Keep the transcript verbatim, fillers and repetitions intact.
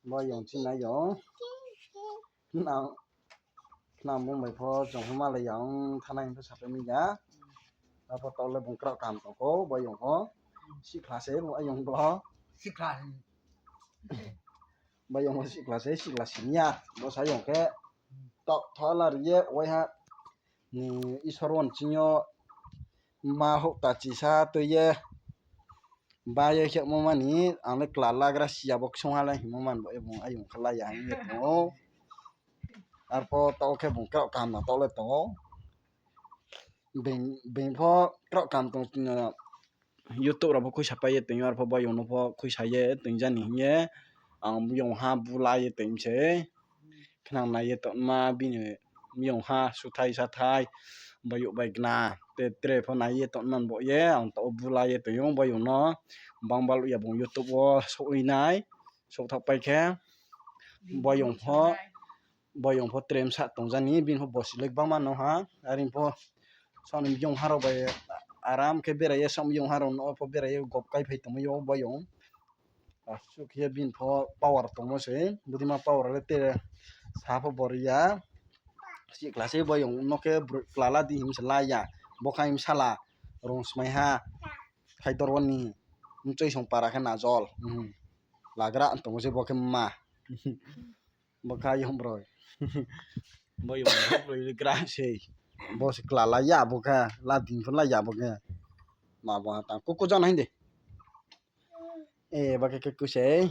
Bo yong chin na yong. Khnam, khnam mung bai pho jong pho ma la yong, thanai pho sape mi ya. Apo tole bung krok kam to ko, bo yong pho. Si khla se, bo yong pho. Si khla. Bo yong pho si khla se, si khla si ya. Bo sa yong ke. To, to la ri ye, wai ha. Ni Isor won chinyo ma ho ta chi sa to ye. Ba ye khe mo mani, ang le kla la gra si ya bok song ha le mo man bo e bung ayung khala ya ye to. Ar pho to ke bung krok kam na to le to. Beng, beng pho krok kam to na. YouTube ra pho khuisa pa ye teng, ar pho ba yong no pho khuisa ye teng jani ye. Ang yong ha bu la ye teng se. Khnang na ye to ma bi ne yong ha su thai sa thai. Ba yu bai gna. Te tre pho na ye to man bo ye. Ang to bu la ye to yong ba yong no. Bang bal ya bung YouTube wo so i nai. So thok pai khe. Ba yong pho. Ba yong pho trem sa tong jani bin pho bosi lek ba ma no ha. Arin pho. Sa ni yong ha ro ba ye. Aram ke bera ye sam yong ha ro no pho bera ye gop kai phai tong yo ba yong. Asuk ye bin pho power tong mo se. Budi ma power le te. Sa pho bor ya. Si kla se ba yong no ke br-, kla la di him se la ya. Bo kha him sa la. Rong smai ha. Khai dor wani. Mchoi song para khe na jol. Hmm. La gra tong mo se bo ke ma. Bo kha yom bro. Bo yom bro le gra se. Bo se kla la ya bo kha la ding pho la ya bo kha. Ma bo ta ko ko jan hinde. E ba ke ke ku se.